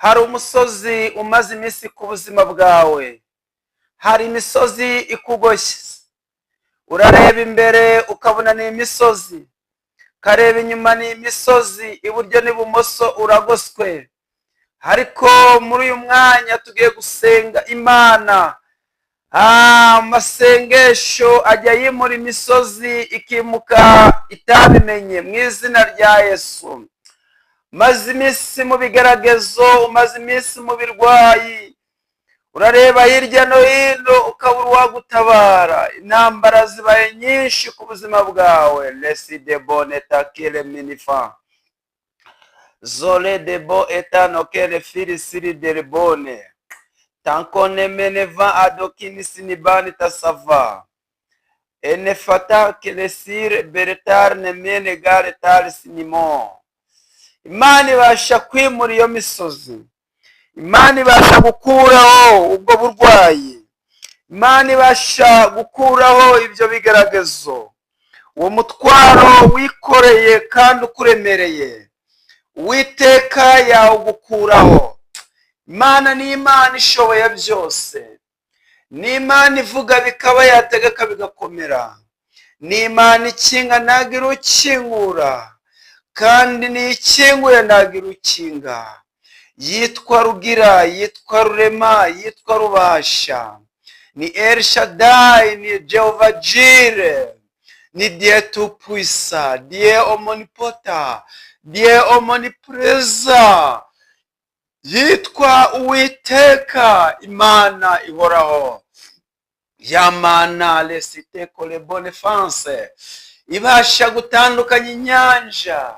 Hari umusozi umaze iminsi ku buzima bwawe, hari imisozi ikugoshye. Urareba imbere ukabona ni imisozi, ukareba inyuma ni imisozi, iburyo n'ibumoso uragoswe. Ariko muri uyu mwanya tugiye gusenga Imana. Amasengesho ajya yimura imisozi ikimuka itabimenye, mu izina rya Yesu. Umaze iminsi mu bigeragezo, umaze iminsi mu birwayi, urareba hirya no hino ukabura uwagutabara. Intambara zibaye nyinshi ku buzima bwawe. Leside bone takire minifa zole debo etanokere firisiri derebone tankone meneva adokini sinibani tasava enefata keresire beretare nemene gare tare sinimo. Imana ibasha kwimura iyo misozi, Imana ibasha gukuraho ubwo burwayi, Imana ibasha gukuraho ibyo bigeragezo, uwo mutwaro wikoreye kandi ukuremereye, Uwiteka yawugukuraho. Imana ni Imana ishoboye byose, ni Imana ivuga bikaba, yategeka bigakomera, ni Imana ikinga ntagira ukingura, kandi niyikinguye ntagira ukinga. Yitwa Rugira, yitwa Rurema, yitwa Rubasha, ni El Shaddai, ni Jehova Jireh, ni Dieu Tout-Puissant, Dieu omnipotent, Dieu omniprésent. Yitwa Uwiteka Imana ihoraho, ya Mana lesite kore fanse, ibasha gutandukanya inyanja,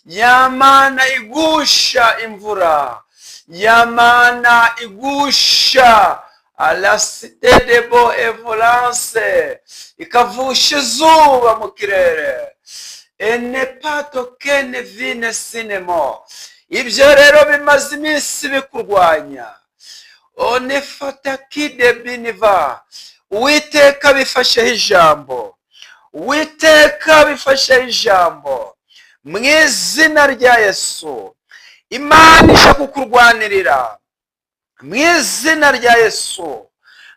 ya Mana igusha imvura, ya Mana igusha alasite debo evolance, ikavusha izuba mu kirere, enepato kene vine sinemo. Ibyo rero bimaze iminsi bikurwanya, onefata kide biniva, Uwiteka bifasheho ijambo, Uwiteka bifasheho ijambo mu izina rya Yesu. Imana ije kukurwanirira mu izina rya Yesu.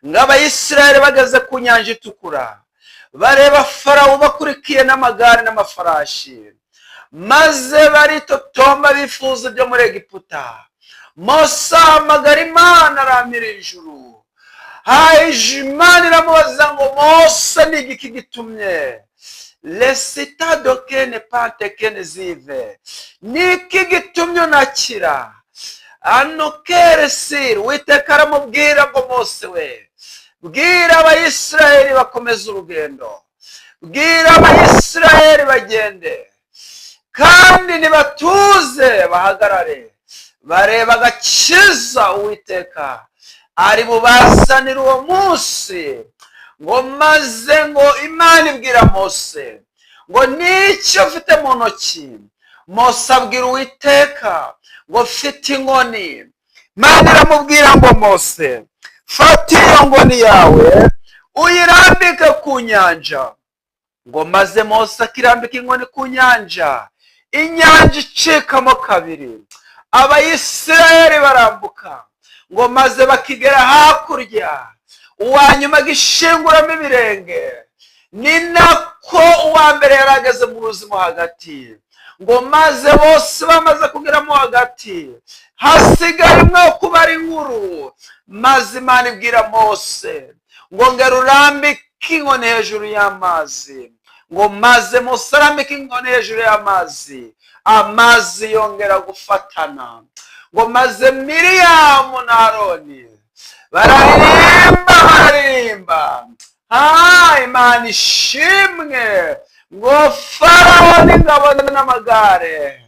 Ng'Abayisiraheli bageze ku Nyanja Itukura, bareba Farawo bakurikiye n'amagare n'amafarashi, maze baritotomba bifuza ibyo muri Egiputa. Mose ahamagara Imana, aramira ijuru. Haje Imana iramubaza ngo: "Mose, ni igiki gitumye lesitado kene pante kene zive? Ni iki gitumye unakira anokere siri?" Uwiteka aramubwira ngo: "Mose we, bwira Abayisiraheli bakomeze urugendo, bwira Abayisiraheli bagende, kandi nibatuze bahagarare bareba agakiza Uwiteka ari bubazanire uwo munsi." Ngo maze ngo Imana ibwira Mose ngo: "N'icyo mfite mu ntoki?" Mose abwira Uwiteka ngo: "Mfite inkoni." Imana iramubwira ngo: "Mose, fata iyo nkoni yawe uyirambike ku nyanja." Ngo maze Mose akirambika inkoni ku nyanja, inyanja icikamo kabiri, Abayisiraheli barambuka. Ngo maze bakigera hakurya, uwa nyuma agishinguramo ibirenge, ni nako uwa mbere yari ageze mu ruzi mo hagati. Ngo maze bose bamaze kugeramo hagati, hasigaye umwe wo kubara inkuru. Maze Imana ibwira Mose ngo: "Ngera urambike inkoni hejuru y'amazi." Ngo maze Mose arambike inkoni hejuru y'amazi, amazi yongera gufatana. Ngo maze Miriyamu na Aroni bararirimba, bararirimba: "Ah, Imana ishimwe!" Ngo Farawo n'ingabo n'amagare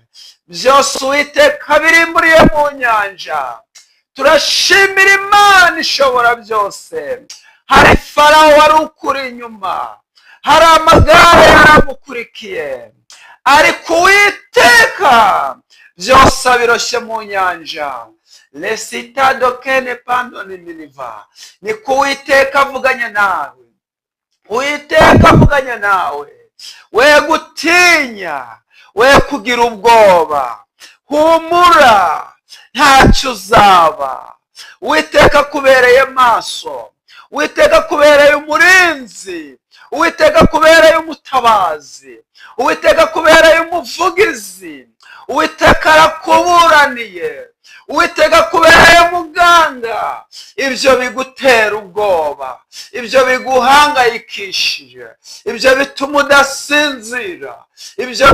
byose Uwiteka birimburiye mu nyanja. Turashimira Imana ishobora byose. Hari Farawo wari ukuri inyuma, hari amagare yaramukurikiye, ariko Uwiteka byose abiroshye mu nyanja. Lesitado kene pandoni miniva. Niko Uwiteka avuganye nawe, Uwiteka avuganye nawe. We gutinya, we kugira ubwoba, humura. Ntacyo uzaba. Uwiteka akubereye maso, Uwiteka akubereye umurinzi, Uwiteka akubereye umutabazi, Uwiteka akubereye umuvugizi, Uwiteka arakuburaniye, Uwiteka akubereye muganga. Ibyo bigutera ubwoba, ibyo biguhangayikishije, ibyo bituma udasinzira, ibyo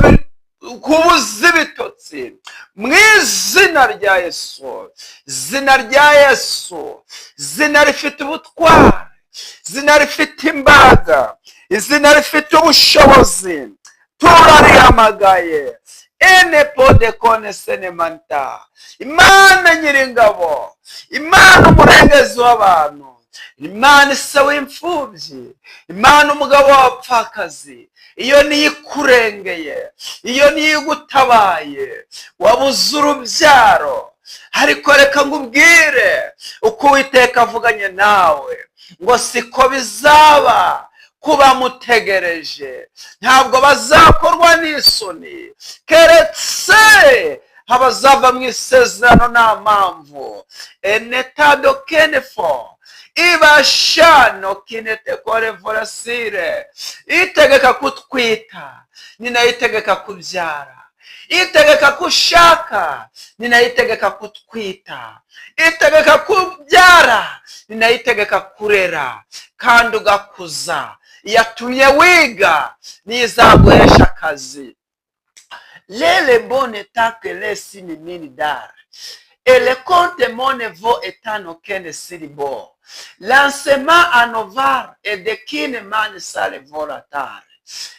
kubuza ibitotsi, mu izina rya Yesu, izina rya Yesu, izina rifite ubutwari, izina rifite imbaraga, izina rifite ubushobozi, turarihamagaye. Ene pode kone senemanta. Imana Nyiringabo, Imana umurengezi w'abantu, Imana ise w'imfubyi, Imana umugabo w'abapfakazi, iyo niyo ikurengeye, iyo niyo igutabaye. Wabuze urubyaro, ariko reka ngubwire uko Uwiteka avuganye nawe ngo siko bizaba kuba mutegereje. Ntabwo bazakorwa n'isoni, keretse abazava mu isezerano nta mpamvu. Enetado kenefo ibashano kinete vorasire. Itegeka kutwita ni nayo itegeka kubyara, itegeka kushaka ni nayo itegeka kutwita, itegeka kubyara ni nayo itegeka kurera kandi ugakuza. Yatumye wiga niyo izaguhesha akazi. Lele bone take lesini mini dar ele konte mone vo etano kene siribo lancement anovar edekine mani sale volatare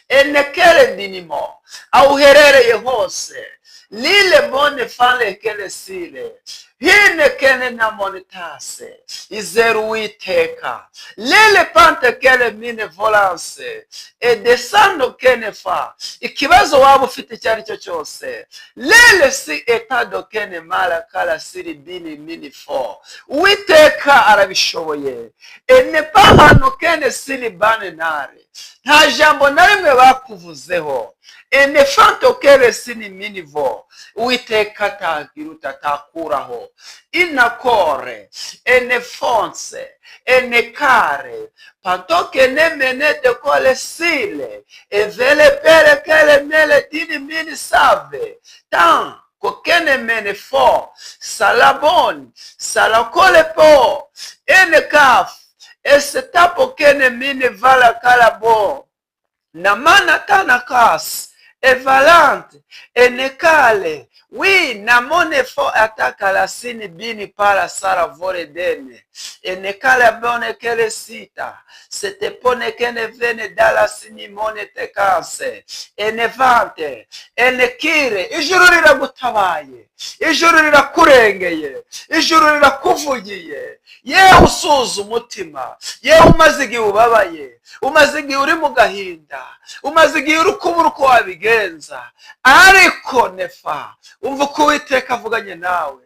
enekere dinimo. Aho uherereye hose, lile bone fale kele sile hine kene na monitase, izere Uwiteka. Lile pante kele mine volance edesando kene fa. Ikibazo waba ufite icyo ari cyo cyose, lele si etado kene mara kara siri bini mini fo, Uwiteka arabishoboye. Ene pahano kene siri bane nare, nta jambo na rimwe bakuvuzeho. Ene fanto kere sini mini vo, Uwiteka atagiruta atakuraho. Inakore ene fonse ene kare pantoke ne mene de kole sile evele pere kele mele dini mini save tan kokene mene fo salabon salakole po ene kaf esetapo kene mini vala kalabo namana tana kas evalante enekale wi namone fo atakala sini bini para sara vore dene enekale bone kele sita sete pone kene vene dala sini mone tekanse enevante enekire. Ijuru riragutabaye, ijuru rirakurengeye, ijuru rirakuvugiye. Yewe usuza umutima, yewe umaze igihe ubabaye, umaze igihe uri mu gahinda, umaze igihe uri kubura uko wabigenza, ariko nefa umva uko Uwiteka avuganye nawe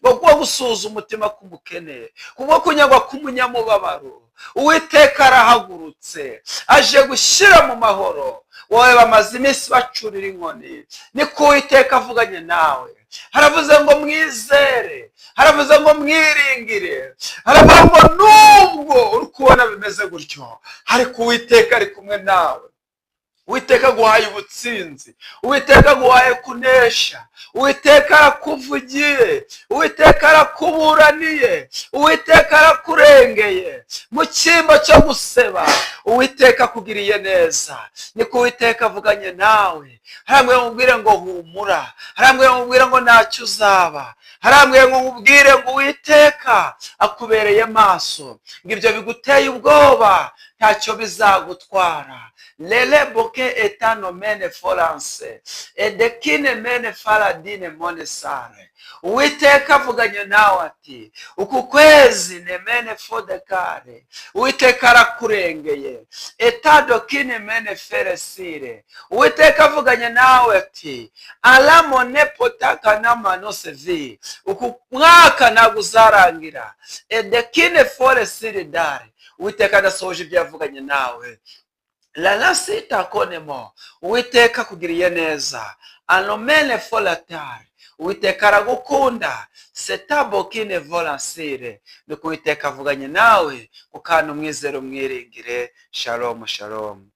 ngo kuba gusuza umutima k'umukene, kubwo kunyagwa k'umunyamubabaro, Uwiteka arahagurutse aje gushyira mu mahoro wowe bamaze iminsi bacurira inkoni. Niko Uwiteka avuganye nawe. Haravuze ngo mwizere, haravuze ngo mwiringire, haravuga ngo nubwo uri kubona bimeze gutyo, ariko Uwiteka ari kumwe nawe. Uwiteka aguhaye ubutsinzi, Uwiteka aguhaye kunesha, Uwiteka arakuvugiye, Uwiteka arakuburaniye, Uwiteka arakurengeye. Mu cyimbo cyo guseba, Uwiteka akugiriye neza. Niko Uwiteka avuganye nawe. Harambwiye ngo nkubwire ngo humura, harambwiye ngo nkubwire ngo ntacyo uzaba, harambwiye ngo nkubwire ngo Uwiteka akubereye maso, ngo ibyo biguteye ubwoba ntacyo bizagutwara. Lele boke etano mene foranse edekine mene faradine mone sare. Uwiteka avuganye nawe ati uku kwezi nemene fodekare, Uwiteka arakurengeye. Etado kine mene feresire. Uwiteka avuganye nawe ati alamone potaka n'amanosevi, uku mwaka ntabwo uzarangira. Edekine foresire dare. Uwiteka adasohoje ibyo yavuganye nawe. Lalasita konemo. Uwiteka akugiriye neza. Anomene folatare. Uwiteka aragukunda. Setabokine volansire ni uko Uwiteka avuganye nawe, ku kantu umwizere, umwiringire. Shalom, shalom.